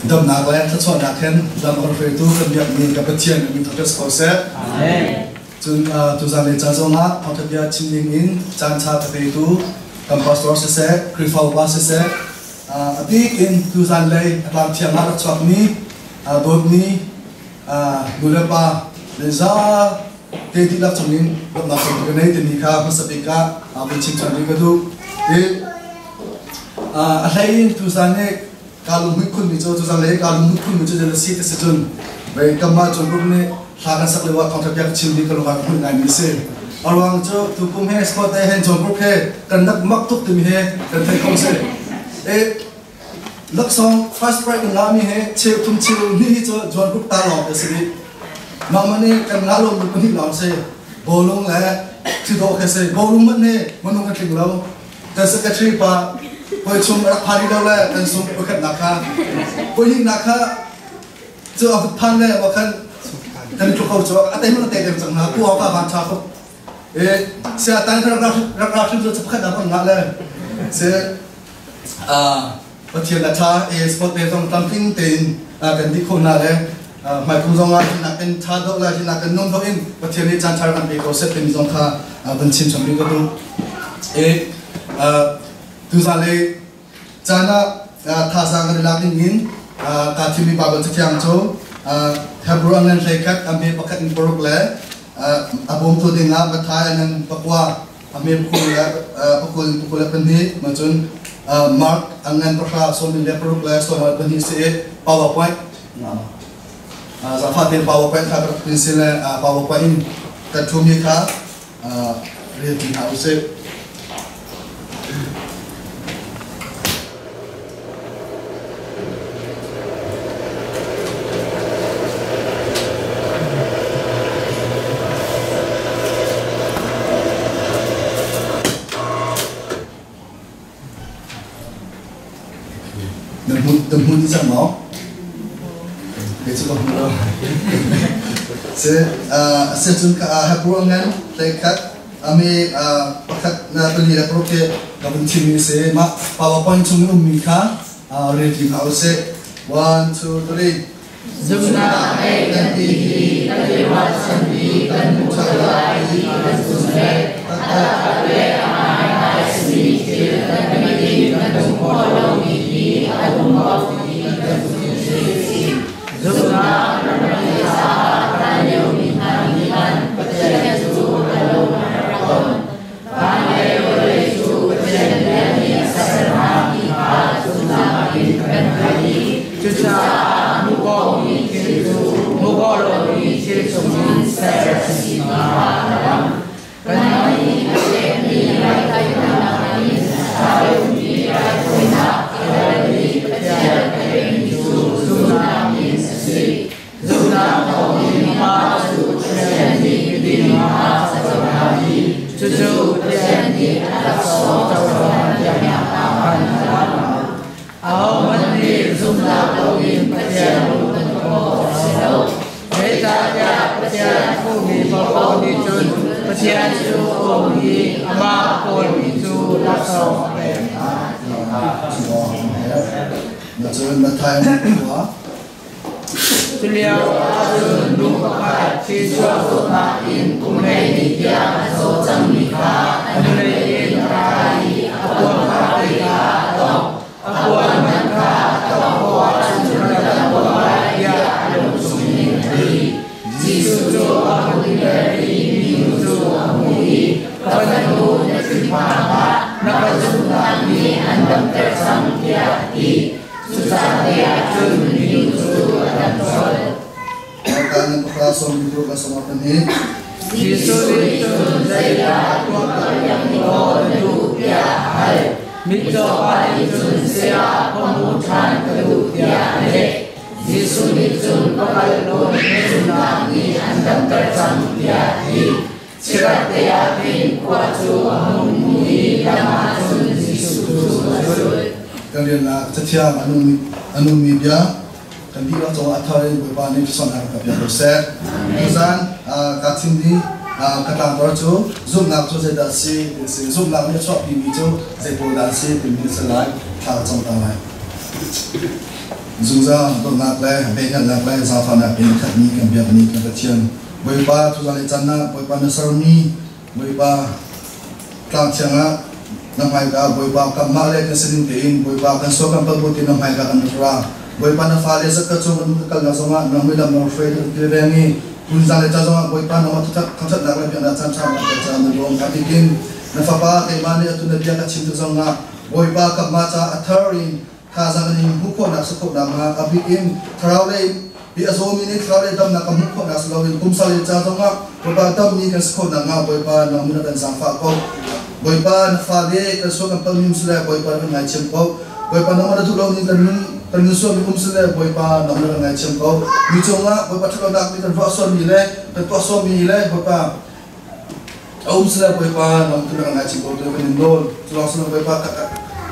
Damnak le thluachuahnak hen lam a kan hruaitu kan biakmi ka Pathian min thangṭhat si ko seh. Amen. Cun tuzan le ca zongah thawngṭha bia chim ding in caan ṭha ka petu kan pastor siseh, Khrihfa upa siseh, a bik in tuzan lei a tlang thiang ah rak chuakmi dawtmi nu le pa le za te dihlak chungin lawmhnak tampi ka nei timi kha hmasa bik ah vun chim ṭhan rih ka duh. I a hlei in tuzan nih kaa lunghmuih khunmi cu tuzan lei kaa lunghmuih khunmi cu zei si ti si cun vei kamah cun rum nih hla kan sak lio ah thawngṭha bia ka chimmi ka lung ah ka hmuih ngaimi a si. A ruang cu tukum he sport he hen cawn group he kan nak mak tuk timi he kan theih kho si. E laksawng first prize kan ngahmi he cheu thum cheu hnih hi cu John Group ta lawng a si dih. Mah nih kan ngah lomi pahnih lawng si. Bawlung le thidawh khi si. Bawlung hmanh hi minung kan tling lo. Kan secretary pa hoi chung rak phan rih lo le kan sung pakhatnak kha pahnihnak kha cu a phan le wa khan kan tluk ko cu a tei a tei deuh cang hna ku ka van tha ko e sia tan rak rak rak rak cu pakhat na kan ngah le se a Pathian a tha e sport te zong tlamtling tein kan di kho na le hmaikum zong ah hinak kan tha do la hinak kan nung do in Pathian nih caan thar kan pe ko set timi zong kha van chim chom rih ka duh e tuzan le caan ah thazaang kan i lak ding in ka thimmi Bible cathiang cu Hebrew an ngan hlei khat a me pakhat in paruk le a bawmtu ding ah Matthai an ngan pakua a me pakul le pakul pakul le pahnih ma cun Mark an ngan pahra sawmin le paruk le sawm pahnih si i PowerPoint zafa te PowerPoint kha ka rak pin si le PowerPoint in kan thumi kha rel ti hna usih. Na hmun ni cang maw? Kei cu ka hmu lo. Si, si cun ka Hebrew ngan hlei khat ami pakhat na pali le paruk hi ka vun thimmi si. Mah PowerPoint chung i ummi kha rel ti hna usih. One, two, three. Zumhnak ngeih kan ti hi kan i ruahchanmi kan hmuh colh lai ti kan zumh le a taktak le a ngaingai a simi thil kan mit in kan hmuh khawh lomi hi a um ko ti kan zumh hi a si. Zumhnak kan rak ngeih caah hlan liomi hna nih khan Pathian cu a lung an rak ton. Van le vawlei cu Pathian bia nih a ser hna ti kha zumhnak in kan hngalh i cucaah hmuh khawhmi thil cu hmuh khawh lomi thil chungin ser a si ti kha a lang. Kannih nih a pekmi raithawinak in a ṭha deuhmi raithawinak a tel i Pathian a pekmi cu zumhnak in a si. Zumhnak thawngin pa cu Pathian nih miding ah a cohlan i cucu Pathian nih a laksawng cohlan piaknak ah khan a lang. Ahohmanh nih zumhnak loin Pathian hmuh kan khawh a si lo. Zeicahtiah Pathian a hmumi paohpaoh nih cun Pathian cu a um i amah a kawlmi cu laksawng a pek hna. Na cun Matthai khua Culio ahcun nu pakhat thichuah zawtnak in kum 12 tiang a zaw cangmi kha a hnulei in a ra i a puan kha te kha a tawngh. A puan hmanh kha a tawngh khawh ahcun ka dam ko lai tiah a lung chungin a ti. Jesuh cu a hun i mer i minu cu a hmuh i, Ka fanu, na thinphang hlah, na ka zumhnak nih an damter cang, tiah a ti. Cucaah ahcun minu cu a dam colh. Jesuh nih cun zeidah tuahpiak ning aw na duh tiah a hal. Mitcaw pa nih cun saya ka hmu ṭhan ka duh tiah a leh. Jesuh nih cun va kal law na zumhnak nih an damter cang tiah a ti. Chikkhat te ah khin khua cu a hung hmu i lam ah cun Jesuh cu a zulh. Kan riannak cathiang a nungmi bia kan dihlak cungah a thar in Bawipa nih sonhnak kan piak ko seh. Tuzan kaa thimmi ka tlangtar cu zumhnak cu zeidah a si ti a si. Zumhnak nih a chuahpimi cu zei pawl dah a si timi a si lai. Thla ka cam ta lai. Zungzal dawtnak le velngeihnak le zaangfahnak in khatmi kan biakmi kan Pathian Bawipa tuzan le caan ah Bawipa na sermi Bawipa tlang thiang ah na hmaika Bawipa kanmah le kan sining tein Bawipa kan sual kan palh bu tein na hmaika kan ra. Bawipa na fale zakka cung kan kalnak zongah nang nih lam na hruai kan kilveng i tunzan le caan zongah Bawipa nangmah thangṭhatnak le biaknak caan ṭha na pek caah na lawm. A bikin na fapa keimah nih atu na bia ka chim tik zongah Bawipa kanmah caah a thar in thazaang in hmuh khawhnak si khawh nakhnga a bik in thlarau lei hi a zawmi nih thlarau lei damnak kan hmuh khawhnak si loin pumsa lei ca zongah Bawipa dammi kan si khawh nakhnga Bawipa nang min kan zaangfah ko. Bawipa na fale kan sual kan palmi um sile Bawipa na kan ngaithiam ko. Bawipa nangmah na duh lomi kan nun kan nun sualmi um sile Bawipa nang na kan ngaithiam ko. Mi cungah Bawipa ṭhatlonak mi kan ruah sualmi le kan tuah sualmi le Bawipa A um sile Bawipa nang tu na kan ngaihchih ko tu kan in nawl. Cu lawng silo Bawipa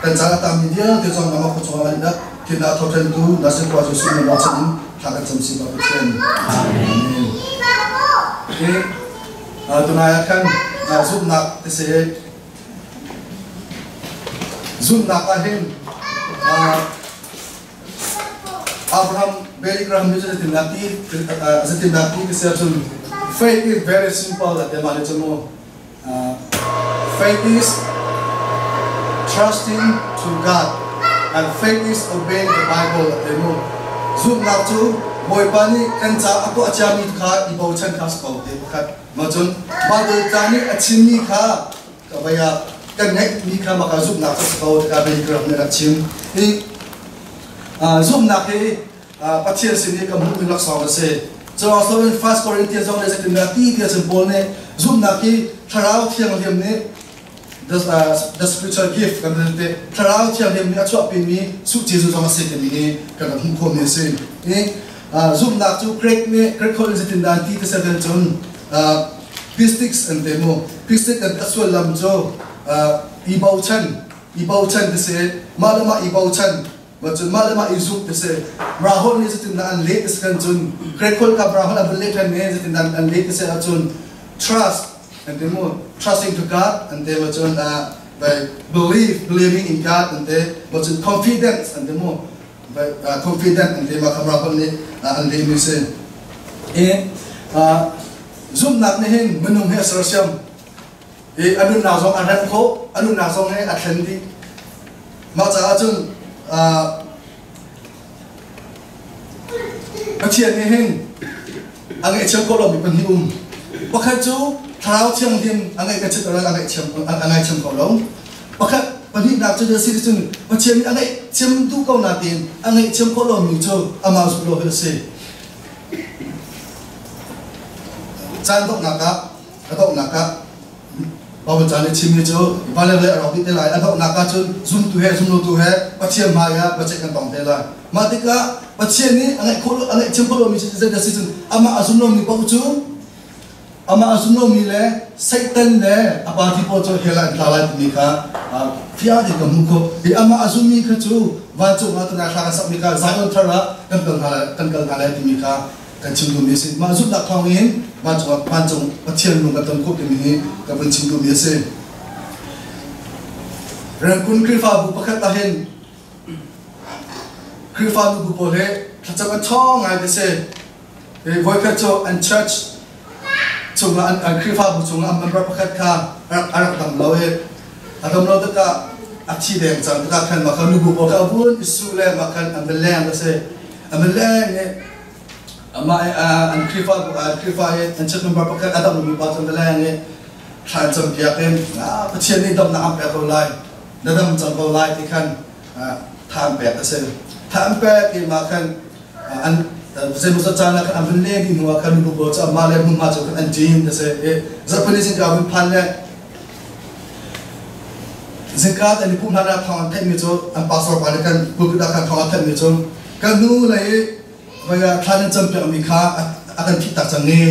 kan caah tangmi vialte zong nangmah khua chungah kan in ap. Thil dah thothen tu na sin khua Jesuh na bochan in thla kan cam si ba Pathian. Amen. Hi tunai ah khan zumhnak te se zumhnak ah hin Abraham Billy Graham nih zeitindah ti ti si ahcun faith is very simple a ti mah nih cun mu faith is trusting to God and faith is obeying the Bible a ti mu. Zumhnak cu Bawipa nih kan ca a tuah ciami kha i bochan kha si ko ti pakhat. Mah cun Bible ca nih a chimmi kha ka vei ah kan ngeihmi kha maka zumhnak cu si ko tikah Billy Graham nih a rak chim. Hi zumhnak hi Pathian sin i ka hmuhmi laksawng a si. Curuang so in First Corinthians zong nih zeitindah ti tiah cun Paul nih zumhnak hi Thlarau Thianghlim nih the spiritual gift kan ti Thlarau Thianghlim nih a chuahpimi Suh Jesuh zong a si timi hi kan rak hmuh khawhmi a si. Hi zumhnak cu Greek nih Greek holh in zeitindah ti ti seten cun Pistics an ti mu. Pistic an a sullam cu i bochan, i bochan ti si. Mah le mah i bochan, cun mah le mah i zumh ti si. Rahol nih zeitindah an leh ti si kan cun Greek holh kha Rahol an vun leh ṭhan i zeitindah an leh ti si ahcun trust an ti mu. Trusting to God an ti ma cun by believe, believing in God an ti. Ma cun confidence an ti mu. Confident an ti ma kha Rahol nih an lehmi si. I Zumhnak nih hin minung hi a sersiam i a nunnak zong a remh khawh, a nunnak zong hi a thlen dih. Mah caah cun Pathian nih hin a ngaihchiam khawh lomi pahnih um. Pakhat cu Thlarau Thianghlim a ngeih ka chit a ngaithiam ko lo. Pakhat pahnihnak cu si cun Pathian nih a ngaihthiam duh ko nain a ngaihthiam khawh lomi cu amah zumh lo hi a si. Caan donghnak ah a donghnak ah Baibal ca nih chimmi cu va le vawlei a rawk dih te lai. A donghnak ah cun zumtu he zumlotu he Pathian hmai ah biaceih kan tong te lai. Mah tikah Pathian nih a ngeih khawh a ngaihthiam khawh lomi cu zeidah si cun amah a zum lomi paoh cu amah a zum lomi le Satan le a party pawl cu hell ah an tla lai timi kha fiang tein ka hmuh khawh. Hi amah a zummi kha cu vancung ah tunai thla kan sakmi kha Zion thar ah kan kal hna lai kan kal hna lai timi kha kan chim duhmi a si. Mah zumhnak thawng in vancung ah vancung Pathian lung kan ton khawh timi hi ka vun chim duhmi a si. Rengkun Khrihfabu pakhat ah hin Khrihfa nubu pawl hi thlacam an ṭhawng ngai ti si. Voikhat cu an church chungah an Khrihfabu chungah an member pakhat kha a rak dam lo i a dam lo tikah a thi deng cang tikah khan mah kha nubu pawl kha a vun i su le mah khan an va leng a si. An va leng i amah an Khrihfabu an Khrihfa i an church member pakhat a dam lomi pa cu an va leng i thla an campiak in Pathian nih damnak an pek ko lai, na dam cang ko lai ti khan tha an pek a si. Tha an pek i mah khan an zeimawzat caan ah khan an vun len dih hnu ah khan nubu pawl cu amah le hmunhma cu khan an ṭin a si i zarhpini zingka vun phan le zingka an i pumh hlan ah thawng an theihmi cu an pastor pa nih khan pulpit ah khan thawng an theihmi cu kan nu lei i voi ah thla nan campiakmi kha a kan thih tak cang e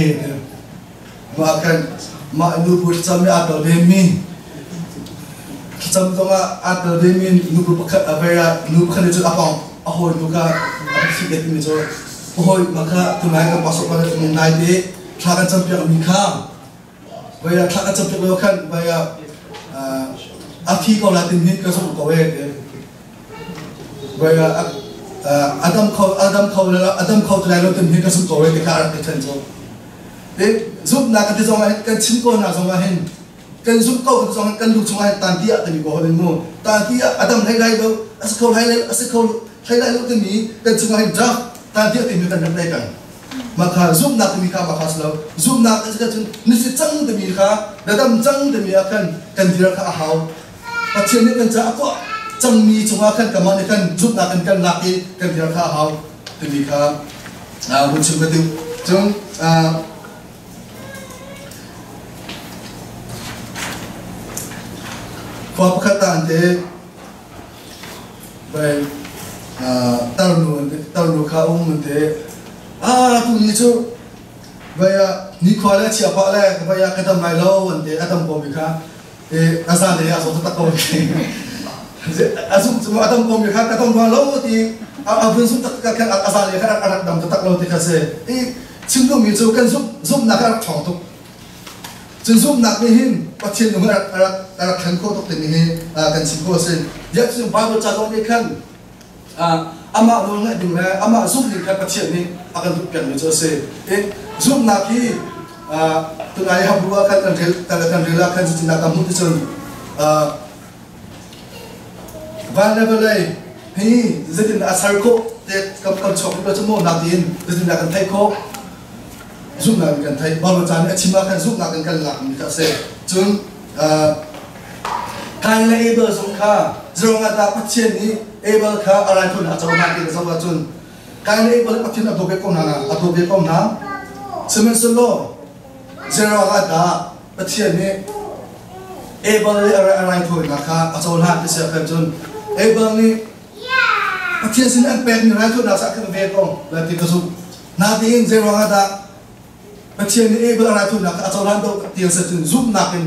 mah khan mah nubu thlacam i aa tel vemi thlacam zongah aa tel vemi nubu pakhat a vei ah nu pakhat nih cun a pawng a hawinu kha a va thih timi cu a hawi mah kha tunai kan pastor pa nih nai te thla kan campiak mi kha voi ah thla kan campiak lio khan voi ah a thi ko la tin hi ka zumh ko e voi ah. Adam kho Adam kho Adam kho ti lai lo timi hi ka zumh ko rih ti kha a rak i ṭhen cu. I zumhnak kan ti zong ah hin kan chim ko hna zong ah hin kan zumh ko kan zong kan lu chungah hin tan ti ah timi ko holin mu tan ti ah adam hlei lai lo a si kho hlei lai a si kho hlei lai lo timi kan chungah hin draft tan ti ah timi kan rak nei peng. Mah kha zumhnak timi kha mah kha si lo. Zumhnak ti cun na si cang timi kha na dam cang timi ah khan kan dir kha a hau. Pathian nih kan caah a tuah cangmi cungah khan kanmah nih khan zumhnak in kan lak i kan dir kha a hau timi kha hun chim ka duh. Cun khua pakhat ah an te Tarnu tarnu kha um an ti. Ah tuni cu vai ah nikhua le chia pah le vai ah ka dam lai lo an ti. A dam ko mi kha a zan lei ah zaw taktak ko ti. A zumh cu a dam ko mi kha ka dam rua lo ti a vun zumh taktak khan a zan lei kha a rak dam taktak lo ti kha si. I chim duhmi cu kan zumh zumhnak a rak ṭhawng tuk. Cun zumhnak nih hin Pathian nung a rak thlen khawh tuk timi hi kan chim khawh a si. Biak cu Bible ca zong nih khan amah nawl ngaih ding le amah zumh ding kha Pathian nih a kan duhpiakmi cu a si. Zumhnak hi tunai Hebrew ah khan kan rel kan rel ah khan cutin kan hmuh ticun van le vawlei hi zeitin a ser khawh te kan chuak rih lo cu maw natin zeitin kan theih khawh Zumhnak in kan theih. Bible ca nih a chim ah khan zumhnak in kan lakmi kha a si. Cun Kain le Abel zong kha zeruangah dah Pathian nih Abel kha a raithawinak a cohlan ti zoh ahcun Kain le Abel Pathian a dawt ve ko hna a dawt ve ko hna. Sihmanhsehlaw zeruangah dah Pathian nih Abel le a raithawinak kha a cohlan ti si ahkhan cun Abel nih Pathian sin an pekmi raithawinak ah khan ve ko lai ti ka zumh. Natein zeiruangah dah Pathian nih Abel a raithawinak kha a cohlan deuh ti a si cun zumhnak in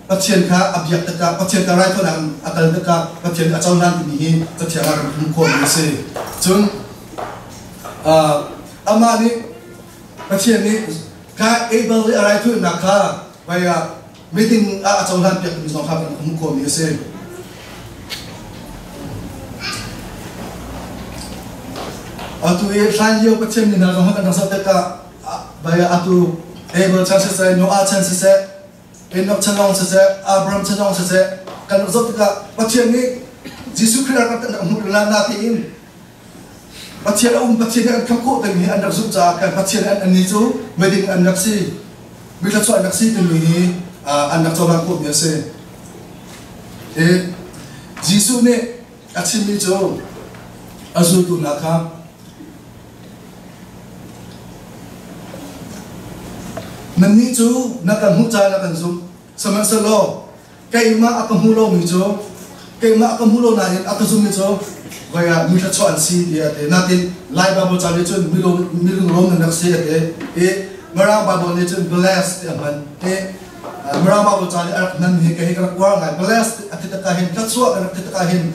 Pathian kha a biak tikah Pathian kha raithawinak in a kal tikah Pathian nih a cohlan timi hi Cathiang ah kan hmuh khawhmi a si. Cun amah nih Pathian nih kha Abel i a raithawinak kha vai ah meeting ah a cohlan piakmi zong kha kan hmuh khawhmi a si. Atu i hlan lio Pathian mi hna zong kan rak zoh tikah vai atu Abel chan siseh, Noah chan siseh, Enoch chan zong siseh, Abraham chan zong siseh, kan rak zoh tikah Pathian nih Jesuh Khrih rak kan hmuh la natein Pathian a um Pathian nih an khamh khawh timi an rak zumh caah khan Pathian an annih cu miding an rak si mi thluachuah an rak si timi hi an rak cohlan khawhmi a si. I Jesuh nih a chimmi cu a zultu hna kha nannih cu na kan hmuh caah na kan zumh sihmanhsehlaw keimah a ka hmu lomi cu keimah a ka hmu lo nain a ka zummi cu voi ah mi thluachuah an si tiah a ti. Natin Lai Bible ca nih cun milungrawm nan rak si a ti i Mirang Bible nih cun blessed ti a hman i Mirang Bible ca nih a rak hman hi ka hi ka rak uar ngai. Blessed a ti takah hin thluachuah kan rak ti takah hin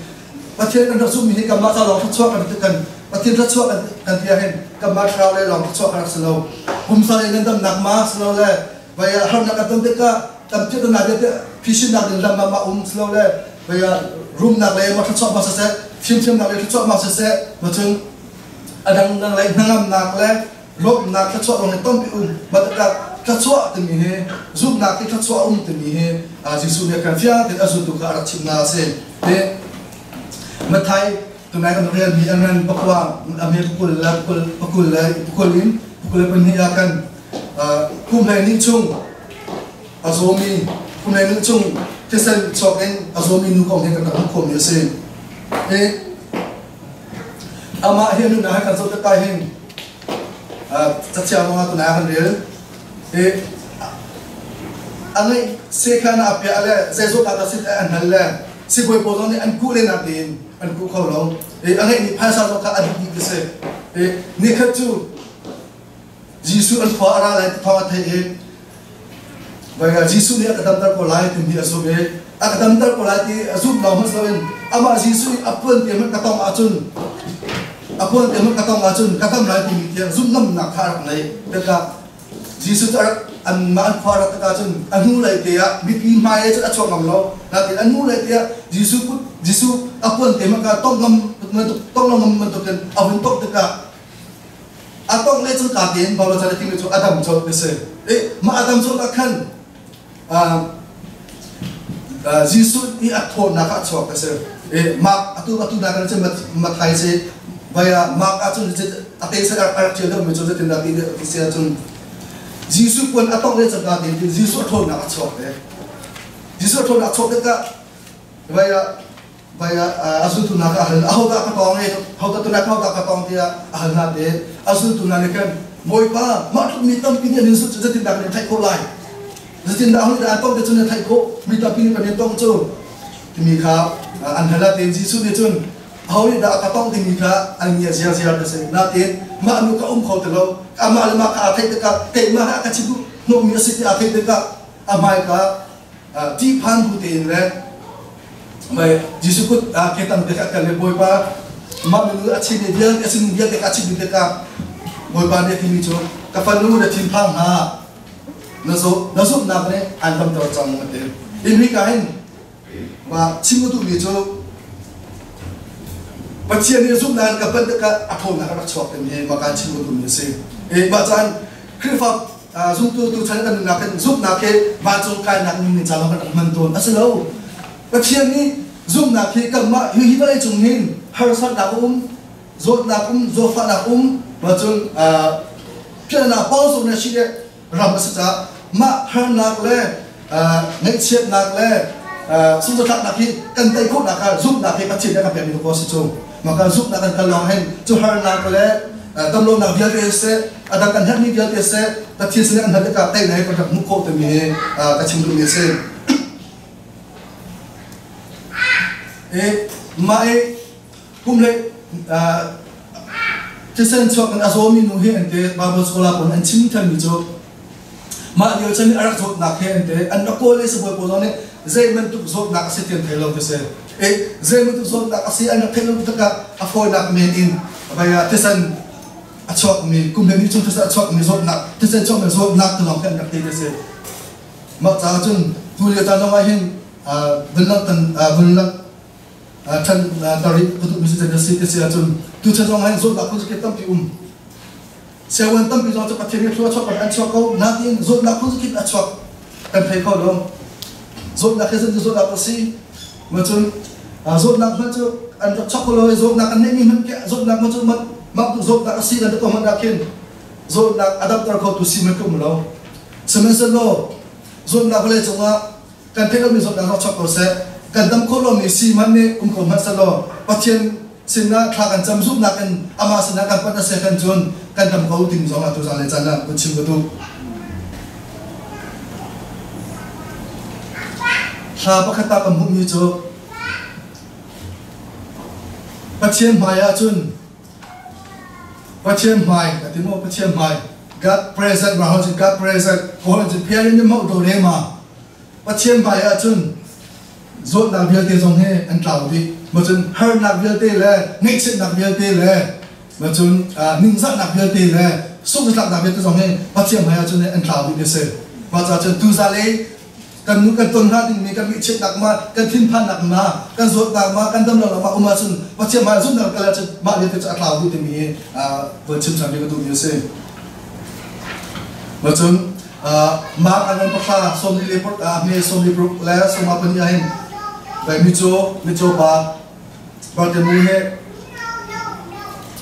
Pathian kan rak zummi hi kanmah ca lawng thluachuah kan ti kan Pathian thluachuah kan ti ah hin kanmah thlarau le lawng thluachuah kan rak si lo. Pumsa le ngandamnak ma si lo le vai ah harnak kan ton tikah kan phiatnak vialte phisinnak ding lam ah um si lo le vai ah rumnak le ma thluachuah ma siseh fimthiamnak le thluachuah ma siseh ma cun a dangdang le hnangamnak le lawmhnak thluachuah lawng hi tampi um ma tikah thluachuah timi hi zumhnak hi thluachuah um timi hi Jesuh nih kan fiang tein a zultu kha a rak chimh hna a si. Hi Matthai tunai kan relmi an ran pakua ame pakul le pakul le pakul in pakul le pahnih ah khan kum hlei nih chung a zawmi kum hlei nih chung thisen chuak in a zawmi nu kong hi kan rak hmuh khawhmi a si. Hi amah hi nunnak hi kan zoh tikah hin cathiang zongah tunai kan rel. Hi a ngeih sekhan a piah le zeizawt ah dah sit an hal le sibawi pawl zong nih an kuh len natin an kuh kho lo. A ngeihmi phaisa zong kha a dih dih ti si. Nikhat cu Jesuh an khua a ra lai ti thawng a theih i Vai Jesuh nih a ka damter ko lai timi a zumh i a ka damter ko lai ti a zumh lawng hmanh si loin amah Jesuh nih a puan te hmanh ka tongh ahcun a puan te hmanh ka tongh ahcun ka dam lai timi tiang zumhnamnak kha a rak nei. Tikah Jesuh cu a rak anmah an khua a rak tikah cun a hnulei te ah mipi hmai ah cun a chuak ngam lo. Natin a hnulei te ah Jesuh kut Jesuh a puan te hmanh kha tongh ngam bantuk tong lo ngam bantukin a vun tok tikah a tong le cangka tein Paulo ca le timi cu a dam colh ti si. E mah a dam colh ah khan Jesuh i a thawhnak ah a chuak ti si. E Mark atu atu na kan cun Mathai si vaya Mark ah cun a te sa a rak ṭial deuhmi cu zeitindah ti ti si ahcun Jesuh puan a tongh le cangka tein Jesuh a ṭhawnnak a chuak te. Jesuh a ṭhawnnak a chuak tikah vaya vaya a zultu hna kha a hal ahodah ka tawng e hodah tunak hodah ka tawng tiah a hal hna te a zultu hna nih khan Bawipa mah tluk mi tampi nih an in zulh cu zeitindah kan in theih khawh lai zeitindah aho nih dah an tong te cu na theih khawh mi tampi nih kan in tong cu timi kha an hal ah Jesuh nih cun aho nih dah ka tong timi kha an ngia ziarziar te si nain mah nu ka um kho ti lo amah le mah kha aa theih tikah keimah he a ka chim hnawhmi a si ti aa theih tikah a hmaika ṭihphan bu tein le mei Jesuh kut ke tang te kha kal le Bawipa mah minu a chim vialte a sin vialte ka chim tikah Bawipa nih a timi cu ka fanu na thinphang hna na zo na zumhnak nih an damter cang a ti in hika hin ma chim ka duhmi cu Pathian nih zumhnak ka panh tikah a ṭhawnnak a rak chuak timi hi mah kaan chim ka duhmi a si. Mah caan Khrihfa zumtu tu chan kan nunnak hin zumhnak hi vancung kainak ning ca lawng kan rak hman tawn a si lo. Pathian nih zumhnak hi kanmah hi hi vawlei cung hin harsatnak um, zawtnak um, zawtfahnak um, ma cun phiahnak pawng na si le ram a si caah mah harnak le ngaihchiatnak le sungzatlaknak hi kan tei khawhnak ah zumhnak hi Pathian nih a kan pekmi ko si cu maka zumhnak kan kal lawng hin cu harnak le damlonak vialte seh a dang kan herhmi vialte seh Pathian sin kan hal tikah teinak hi kan rak hmuh khawh timi hi ka chim duhmi a si. Mah i kum le thisen chuak in a zawmi nu hi an ti Bible scholar pawl an chim thanmi cu mah lio chan i a rak zawtnak he an ti an rak kawl i sibawi pawl zong nih zei bantuk zawtnak a si ti an thei lo ti si i zei bantuk zawtnak a si an rak theih lo tikah a fawinak men in vai ah thisen a chuakmi kum hleihnih chung thisen a chuakmi zawtnak thisen chuakmi zawtnak ti lawng khi an rak ti ti si mah caah cun tu lio caan zong ah hin vun lang vun lang ṭhan tarih ka duhmi si na si ti si ahcun tuchan zong ah hin zawtnak phun zakip tampi um sewan tampi zong cu Pathian nih thlua chuak an chuak ko nain zawtnak phun zakip a chuak kan thei kho lo zawtnak hi zan zawtnak a si ma cun zawtnak hmanh cu an rak chuak ko lo zawtnak an neihmi hmanh zawtnak ma cu mah zawtnak a si nan ko hmanh ah khin zawtnak a damter kho tu si man ka um lo sihmanhsehlaw zawtnak vawlei cungah kan theih lomi zawtnak rak chuak ko seh kan dam khawh lomi si hmanh nih um ko hmanh selaw Pathian sinah thla kan cam zumhnak in amah sinah kan panh a si kan cun kan dam ko ding zong atu zan le caan ah kun chim ka duh hla pakhat ah kan hmuhmi cu Pathian hmai ah cun Pathian hmai a ti maw Pathian hmai God present ma hon God present ko hon phian in mo do le ma Pathian hmai ah cun zawtnak vialte zong hi an tlau dih ma cun harnak vialte le ngaihchiatnak vialte le ma cun ningzahnak vialte le sungtlaknak vialte zong hi Pathian hmai ah cun an tlau dih ti si ma ca cun tuzale kan nu kan ton hna dingmi kan ngaihchiatnak ma kan thinphannak ma kan zawtnak ma kan damlonak ma um ahcun Pathian hmai zumhnak kal ahcun mah vialte cu a tlau dih timi hi voi chim cang ka duhmi a si. Ma cun Mark an pahra sawmli le hme sawmli paruk le sawma pahnih ahhin vai micaw micaw pa Bartimu he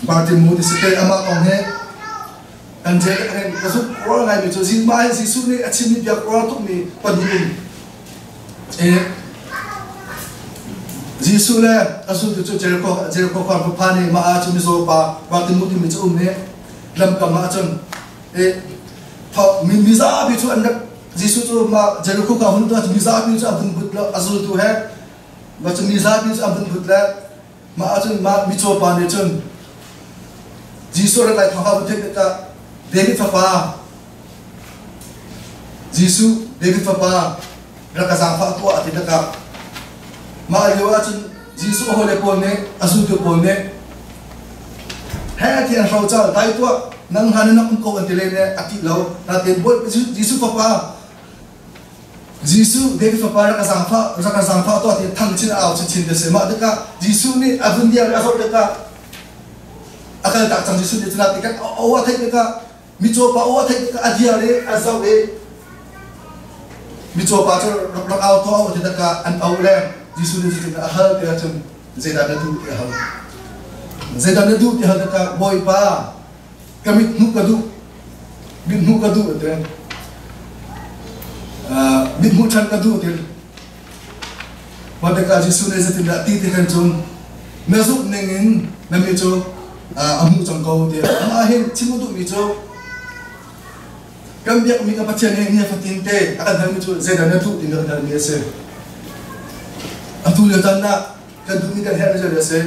Bartimu ti si te amah kong he kan je kan ka zumh uar ngaimi cu zingma hin Jesuh nih a chimmi biak uar tukmi pahnih um e Jesuh le a zultu cu Jericho Jericho khua an phan i mah ah cun mizaw pa Bartimu timi cu um i lamkam ah cun e mi mizapi cu an rak Jesuh cu mah Jericho ka hun tuah mizapi cu a vun but lo a zultu he mah cu mizapi cu a vun but le Mah ahcun mah mitcaw pa nih cun Jesuh rat lai thawng kha a vun theih tikah David fapa Jesuh David fapa rak ka zaangfah tuah a ti tikah mah lio ahcun Jesuh a hawile pawl nih a zultu pawl nih he ti an hro cal dai tuah nang hna nih nak um ko an ti len i a tih lo natin Jesuh fapa. Jesuh David fapa rak ka zaangfah rak ka zaangfah tuah ti thang chin au chinchin te si. Mah tikah Jesuh nih a vun diam i a zoh tikah a kal tak cang. Jesuh nih cun tikah aw a theih tikah, mitcaw pa aw a theih tikah, a diar i a zoh i mitcaw pa cu rak rak au tuah u ti tikah an auh le Jesuh nih cutin a hal ti ahcun, "Zeidah na duh?" ti a hal. "Zeidah na duh?" ti hal tikah, "Bawipa, ka mit hmuh ka duh, mit hmuh ka duh," ti. "Mit hmuh ṭhan ka duh," ti. Mah tikah Jesuh nih zeitindah ti ti khan cun, "Na zumh ning in na mi cu a hmuh cang ko," tiah. Amah hin chim a duhmi cu, kan biakmi kan Pathian hi ni fatin te a kan halmi cu zeidah na duh timi a kan halmi a si. Atu lio caan ah kan duhmi kan herhmi cu a si.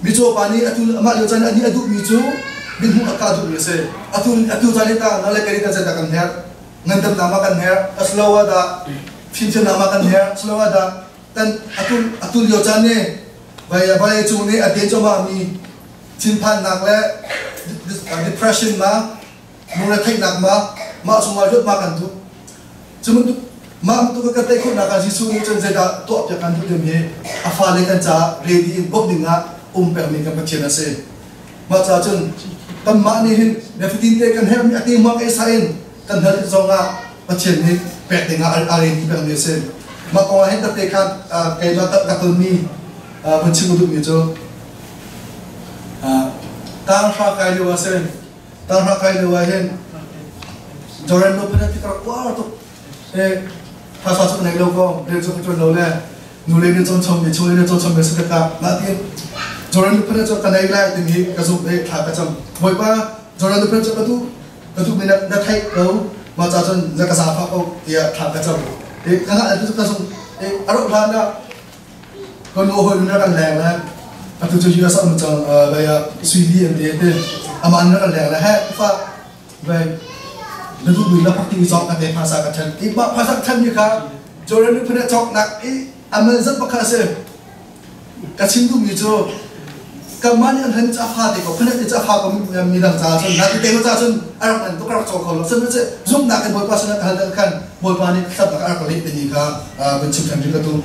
Micaw pa nih atu amah lio caan ah nih a duhmi cu mithmuh a ka duhmi a si. Atu caan hi ta na le kei kan zeidah kan herh? Ngandamnak ma kan herh? Asiloah dah fimthiamnak ma kan herh? Asiloah dah kan atu lio caan nih vawlei cung nih a den cuahmah mi thinphannak le depression ma, lungretheihnak ma, mah chungah luat ma kan duh? Cu bantuk mah bantuk kan tei khawhnak ah Jesuh nih cun zeidah tuahpiak kan duh timi hi a fale kan caah ready in bawmh dingah um pekmi kan Pathian a si. Mah caah cun kanmah nih hin nifatin te kan herhmi a te hmuak ei in kan hal tik zongah Pathian nih pek dingah a ready pekmi a si. Mah kong ah hin tate khan keimah ka tonmi vun chim ka duhmi cu tanghra kai lio ah sin tanghra kai lio ah hin Jordan lo phan ti ka uar tuk e phaisa cu nei lo ko, rian cu ka ṭuan lo le nu le nih cawn chom mi, chung le nih cawn chom mi si tikah natin Jordan lo phan cu ka nei lai timi ka zumh i thla ka cam. "Bawipa, Jordan lo phan cu ka duh, ka duh mi na theih ko, mah ca cun na ka zaangfah ko," tiah thla ka cam i ka ngah cu ka zumh i a rauh hlan ah ka nu hawi na kan leng le atu cu US um cang vai ah Suidi an ti te amah na kan leng le he fa vai na duh mi la pak ti cawk ka te phasa ka ṭhen i mah phasa ṭhen mi kha Jordan mi phun cawk nak i amal zat pakhat a si. Ka chim duh mi cu kanmah nih an han ca fa te ko phanet te ca fa ko mi dang ca cun na ti te ca cun a rak nan tuk, a rak caw kho lo. Sihmanhsehlaw zumhnak in Bawipa sinah ka hal dan khan Bawipa nih thlap a rak leh timi kha vun chim ṭhan rih ka duh.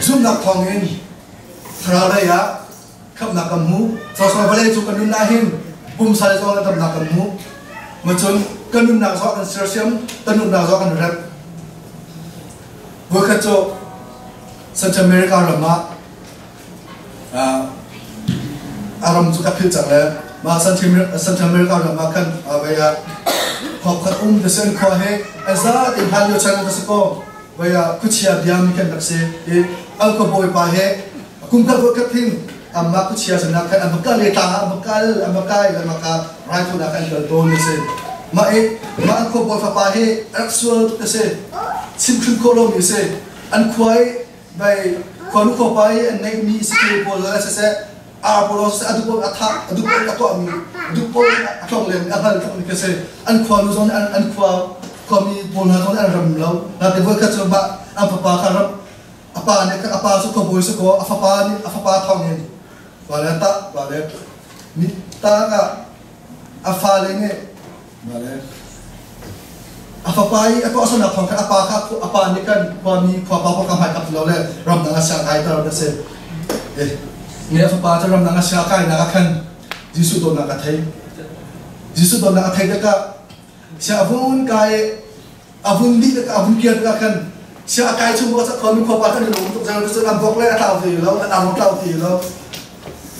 Zumhnak thawngin thlarau lei ah khamhnak kan hmu. Cawsawng vawlei cu kan nun ah hin pumsa le zong damnak kan hmu. Macun kan nunnak zong kan sersiam, kan nunnak zong kan remh. Voikhat cu Central America ram ah a ram cu ka philh cang le mah Central America ram ah khan vei ah khua khat um te sen khua he an za te hlan lio chan ka si ko vei ah khuachia biami kan rak si i al ka bawipa he kum khat voikhat thin amma khuachia sinah khan an va kal i tlang ah an va kal, an va kai le maka raithawinak an kal tawn a si. Mah i mah an khuabawi fapa hi rak sual tuk a si, chimhhrin khawh lomi a si. An khua i vai khuanu khuapa i an neihmi sikil pawl le siseh, ar pawl siseh, a duh pawl a thah, a duh pawl a tuahmi, duh pawl a tlong len a hngal tlong mi khi si. An khuanu zong nih an khua khuami pawl hna zong nih an ram lo. Natin voikhat cu mah an fapa kha ram a pa nih a pa cu khuabawi si kaw a fapa nih a fapa thawngin vale tah vale mi tak ah a fale nih vale a fapa i a tuahsernak thawng khan a pa kha a pa nih kan khuami khuapa pawl ka hmai kap lo le ramdang ah sia kai ter na si eh ni a fapa cu ramdang ah sia kai nak ah khan Jesuh dawtnak a thei. Jesuh dawtnak a thei tikah sia vun kai a vun dih tikah, a vun kir tikah khan sia a kai chung bak khuami khuapa kan i lawm tuk cang. Cu an vok le a tlau ti lo, an arong tlau ti lo.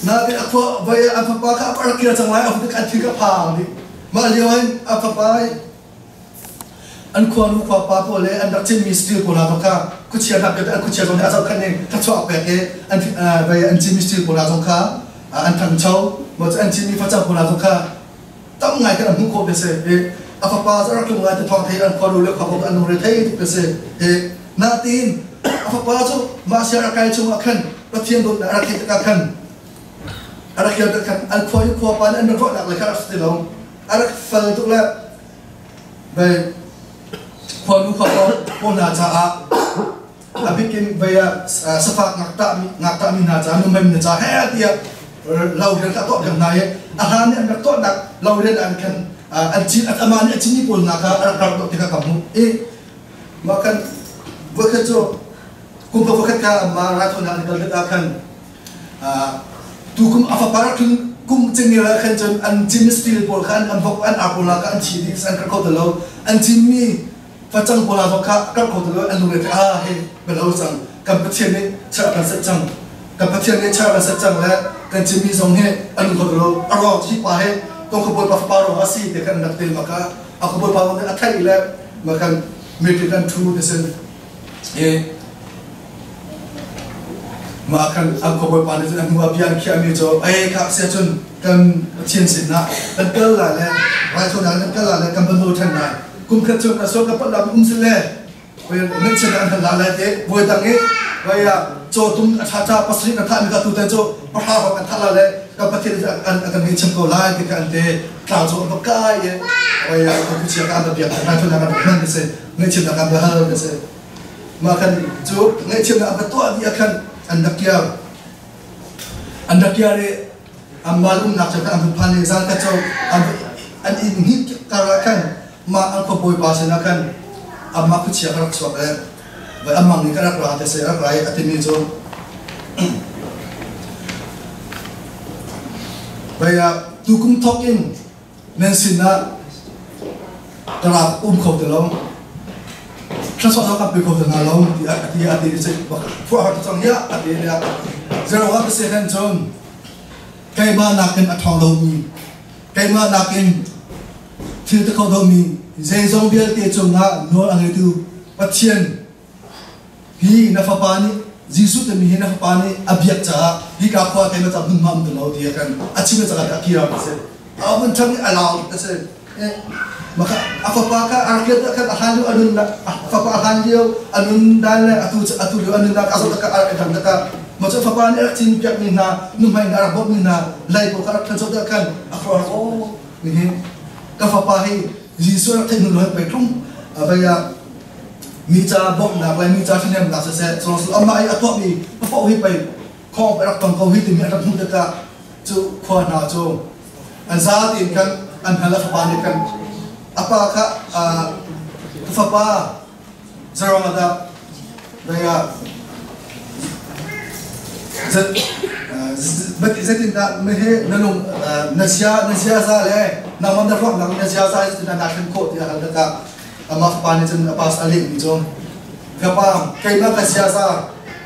Nain a khua vai an fapa kha a rak kir cang lai a vun an thi ka phang dih. Mah lio in a fapa an khuanu khuapa pawl le an rak cinmi steel pawl hna kha khuachia hna an khuachia zong nih a zohkhenh i thluachuah pek i an vai an cinmi steel pawl hna zong kha an thangcho. Maw an cinmi facang pawl hna zong kha tam ngai kan hmuh khawh ti si i a fapa cu a rak tlung lai ti thawng thei an khuaru le khuabok an lungre thei tuk ti si i natin a fapa cu mah sia rak kai chung ah khan Pathian dawtnak a rak theih tikah khan a rak hial khan an khua i khua pa nih an rak ruahnak le kha a rak si ti lo, a rak fel tuk le vei khuanu khua pawl hna caah a bikin vei ah safak ngakṭah mi hna caah nuhmei mi hna caah he tiah lo rian kha tuah piak hna i a hlan nih an rak tuahnak lo rian an khan. An cin amah nih a cin mi pawl hna kha a rak rak dawh ti kha ka hmuh i mah khan voikhat cu kum pakhat kha amah raithawinak an kal tikah khan tukum a fapa rak tlun kum cengel ah khan cun an cin steel pawl kha an vok an ar pawl kha an thi dih an kar kho ti lo. An cinmi facang pawl zong kha kar kho ti lo. An lungre ah he belo cang, kan Pathian nih char kan set cang, kan Pathian nih char kan set cang le kan cinmi zong hi an lung kho ti lo. A ruang hi pa he tong kho bawipa fapa ruang a si te kan rak te maka a kho bawipa nih a theih le makan meeting kan thu te sin e mah khan an khuabawi pa nih cun a hnu ah bia an khiahmi cu ei kha sia cun kan Pathian sinah kan kal lai le raithawinak kan kal lai le kan van nawl ṭhan lai. Kum khat cu ka sual ka palh lam um si le ngaihchiat an hal lai te voi dang i voi ah cawtum a ṭha ṭha pasarih kan thah mi ka tuten cu pahra hrawng kan thah lai le kan Pathian an kan ngaihthiam ko lai ti kha an te tlang cu an va kai i voi ah kan khuachia ka an va biak raithawinak an hman ka si, ngaihchiatnak an va hal ka si. Mah khan cu ngaihchiatnak an va tuah dih ah khan an rak kiar. An rak kiar i anmah umnak cu an hun phan i zan khat cu an inn hnih kar ah khan mah an khuabawipa sinah khan amah khuachia ka rak chuak le vai amang nih ka rak ra te seh rak ra i a timi cu vai ah tukum thawk in nan sinah ka rak um kho ti lo, thluachuah kan pe kho ti hna lo ti a ti a ti ti phuah har cang hiah a ti nia zero ha se khan cun keimah nakin a ṭhawng lomi, keimah nakin thil ti kho lomi, zeizong vialte cungah nawl a ngeitu Pathian hi na fapa nih, Jesuh timi hi na fapa nih a biak caah hika khua keimah ca hmunhma um ti lo ti kan a chim caah a kira a si. A mun chang i a lau a si. Maka a fapa kha a rak liat khan a hlan lio a nun a fapa a hlan lio a nun dan le atu atu lio a nun dan a zoh ka a dang ka ma cu fapa nih a rak cin piak mi hna nuhmai hna a rak bawmh mi hna lai ko kha rak than zoh khan a khor o mi hi ka fapa hi Jesuh rak theih hnu lo pei tlung vei ah mi ca bawmhnak le mi ca ṭhahnemnak siseh cu amah i a tuahmi paoh hi pei khawng rak tong ko hi timi a rak hmuh tikah cu khua hna cu an za tein khan an hal. A fapa nih khan a pa kha, ka fapa, zeruang ah dah vei ah zeitindah mehe na lung na zia na ziaza le nangmah na ruahnak na ziaza zeitindah naa thlen khawh tiah hal tikah amah fapa nih cun a pa a lehmi cu, ka pa, keimah ka ziaza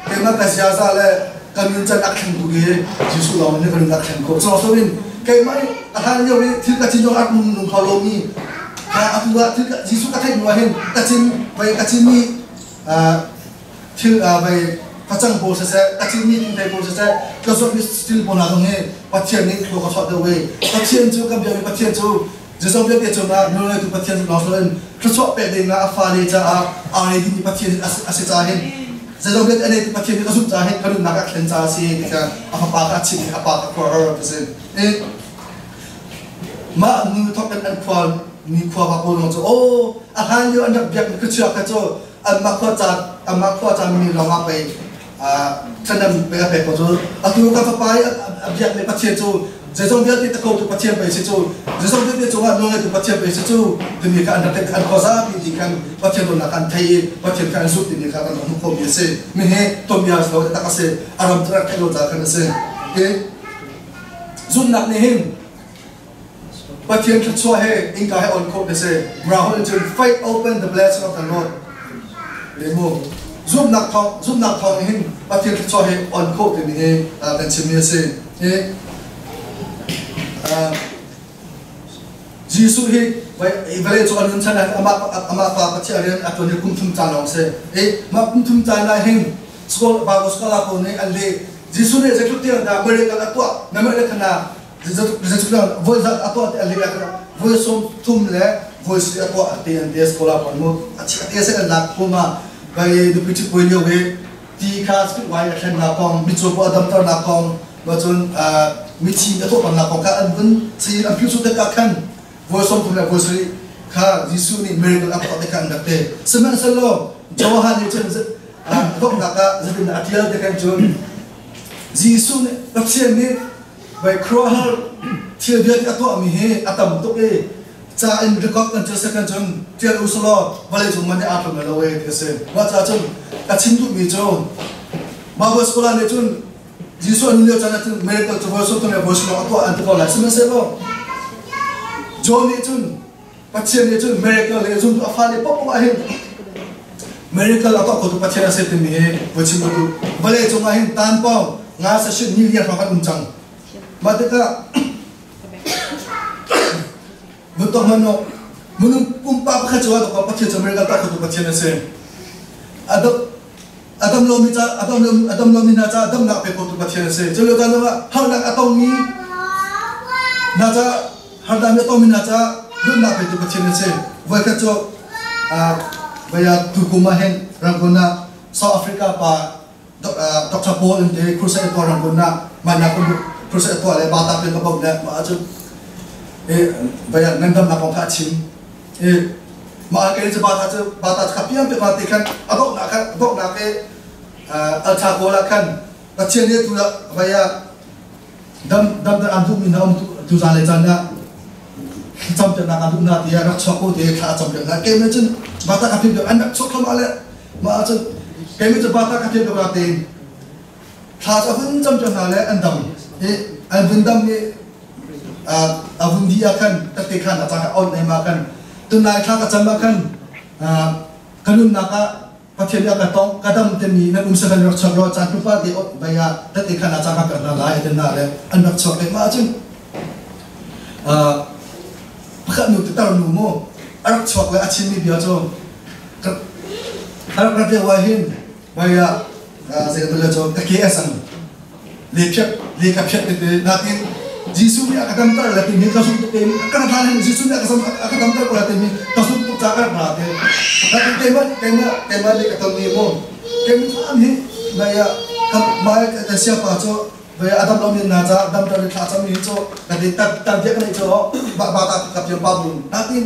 keimah ka ziaza le ka nuncan a thlengtu hi Jesuh lawng nih ka nun a thleng khawh. Cu in keimah i a hlan lio i thil ka cin zong a nung nung kho lomi kha atu ah thil Jesuh ka theih hnu ah hin ka cin vai ka cinmi thil vai facang pawl siseh, ka cinmi thingthei pawl siseh, ka zuatmi thil pawl hna zong hi Pathian nih thlua ka chuah deuh i Pathian cu kan biakmi Pathian cu zeizong vialte cungah nawlngeitu Pathian lawng si loin thluachuah pek ding ah a fale caah aa re dingmi Pathian a si caah hin zeizong vialte a neitu Pathian nih ka zumh caah hin ka nunnak a thlen caah a si ti kha a fapa kha a chimh i a pa kha khuaruahhar a si. Mah nu thawk in an khua mi khua pa pawl zong cu aw a hlan lio an rak biakmi khuachia kha cu anmah khua caan anmah khua caan mi lawng ah pei thanam pei a pek ko cu. Atu kan fapa i a biakmi Pathian cu zeizong vialte ta khotu Pathian pei si cu, zeizong vialte cungah nawlngeitu Pathian pei si cu timi kha an rak an khua zapi ti khan Pathian dawtnak an thei i Pathian kha an zumh timi kha kan rak hmuh khawhmi a si. Mi hi tonbia lo tak a si, a ram cu rak theih lo ca khan a si. Zumhnak nih hin Pathian thluachuah he innka he on khawh ti si. Mirang holh in cun faith open the blessing of the Lord. Lemu zumhnak thawng hin Pathian thluachuah he on khawh timi hi kan chimmi a si. Hi Jesuh hi vawlei cung a nun chan ah amah pa Pathian rian a ṭuan i kum thum caan lawng si. I mah kum thum caan ah hin school Bible scholar pawl nih an leh. Jesuh nih zeitluk tiang dah miracle a tuah, na miracle kha zeitluk tiang voi zat a tuah ti an leh ah voi 30 le voi 70 a tuah ti an ti. Scholar pawl mu a chia te se an lak kuma kai nupi ṭhit puai lio i ti kha spit wine a thlennak kong, mitcaw pawl a damternak kong, cun mithi a thawhternak kong kha an vun si an phiu tikah khan voi 30 le voi 70 kha Jesuh nih miracle a tuah ti kha an rak ti. Sihmanhsehlaw Johan nih cun donghnak ah zeitindah a ṭial ti kan cun Jesuh nih Pathian nih vai khuaruahhar thil vialte a tuahmi hi a tam tuk i Ca in record kan cun second cun tial u selaw vawlei cung man nih aa tlum lo e ti a si. Mah caah cun ka chim duhmi cu Bible school ah nih cun Jesuh an lio caan ah cun miracle cu voi sawm le voi sawm a tuah an ti ko lai. Sihmanhsehlaw John nih cun Pathian nih cun miracle le zumtu a fale paohpaoh ah hin miracle a tuah khotu Pathian a si timi hi voi chim ka duh. Vawlei cung ah hin tanpawng nga sashin ni liang hrawng kan um cang. Mah tikah Vun hmanh u. Minung pumpak pakhat cu ah Pathian cu miracle tuah khotu Pathian a si. Adam lomi ca Adam lomi hna ca damnak pe khotu Pathian a si. Cu lio caan zongah harnak a tongmi hna ca harnak a tongmi hna ca nunnak petu Pathian a si. Voikhat cu vaya tukum ah hin Rangoon ah South Africa pa Dr. Paul in te crusade tuah Rangoon ah mana kun crusade tuah le bata pe ka bom le ma cu e vaya ngandamnak kong kha a chim. E ma ke cu bata cu bata kha piang pe ma te khan a dongnak khan dongnak ke alcha ko la khan Pathian nih tu vaya dam dam an duh mi na um tu zan le chan na cam te nak an duh na ti rak chuak ko te thla cam te na ke me cun bata ka phim an rak chuak thlam ale ma cun ke me cu bata ka phim ka te thla cha hun cam te na le an dam e an vun dam ni a vun di a khan tate khan a cha ka on nei ma khan tunai thla ka cam ma khan ka nunnak ah Pathian nih a ka tong ka dam timi nan um sakan rak chuak law caan pupa te bai ah tate khan ah caan ka hna lai te na le an rak chuak te ma cun pakhat nu te tar nu mu a rak chuak le a chimmi bia cu a rak rat lio ah hin bai ah zei ka cu ka ke a sang le phiat le ka phiat tete natin Jesuh nih a ka damter le timi ka zumh tuk timi ka hlan hin Jesuh nih a ka damter ko la timi ka zumh tuk ca ka rak ra te natin keimah keimah keimah nih ka ton ni mu keimah hi mai ah mai ka siapa cu vai a dam lomi na ca damter thla cam mi cu ka ti tar tar dia ka nei cu ba ba ta ka pian pa bun natin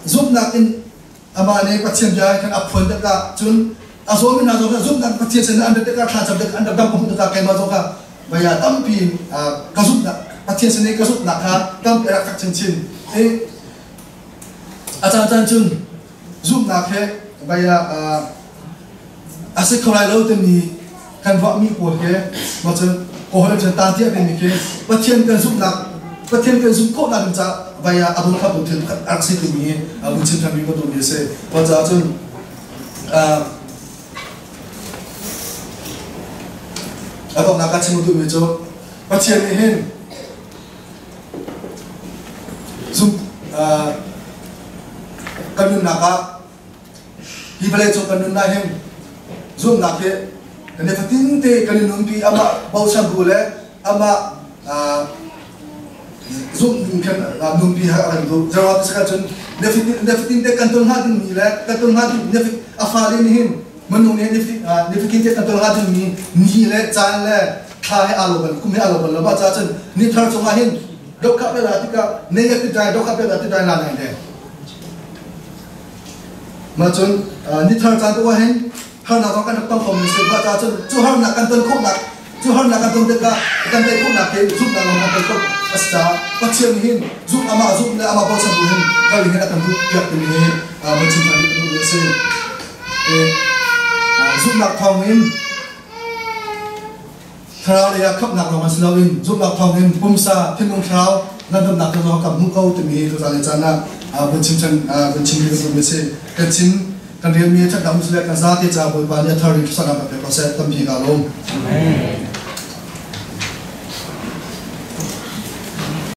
zumhnak in amah nih Pathian bia khan a phuan tikah cun a zawmi hna zong kha zumhnak Pathian sin an rat tikah thlacam tikah an rak dam hmuh tikah keimah zong kha vaya tampi ka zumhnak Pathian sin i ka zumhnak kha tampi a rak fek chinchin i a caan caan cun zumhnak he vaya a si kho lai lo timi kan ruahmi pawl he ma cun kawl cun ta tiah timi khi Pathian kan zumhnak Pathian kan zumh khawhnak ding caah vaya a dawt kha thil pakhat a rak si timi vun chim ṭhan mi ka duhmi a si. Mah caah cun a donghnak ah chim duhmi cu Pathian nih hin zum kan nunnak ah Hi vawlei cung kan nun ah hin zumhnak hi kan i fatin te kan i nunpi amah bochan bu le amah zumh ning khan nunpi ha kan duh. Zeruah ti cun nefatin te kan ton hnga dingmi le kan ton hnga ding a fale nih hin minung nih nifatin te kan ton hnga dingmi ni le caan le thla he aa lo bal kum he aa lo bal lo mah caah cun ni thar cungah hin dokhah pe la tikah nei ti dai dokhah pe la ti dai la nai le Mah cun nithar caan tu ah hin harnak zong kan rak tong khomi si. Mah caah cun cu harnak kan ton khawhnak cu harnak kan ton tikah kan tei khawhnak hi zumhnak lawng kan tei khawh a si caah Pathian nih hin zumh amah zumh le amah bochan bu hin kal hin a kan duh piak timi hi van chim ṭhan ding duhmi a si. Zumhnak thawng in thlarau lei ah khamhnak lawng si loin zumhnak thawng in pumsa thinlung thlarau ngandamnak zong kan hmuh ko timi hi tuzaan le caan ah vun chim chan vun chim mi kan si kan chim kan rian mi thatnak musle kan zate ca Bawipa nih a thar in thlanak kan pek ko seh tampi ka lawm. Amen.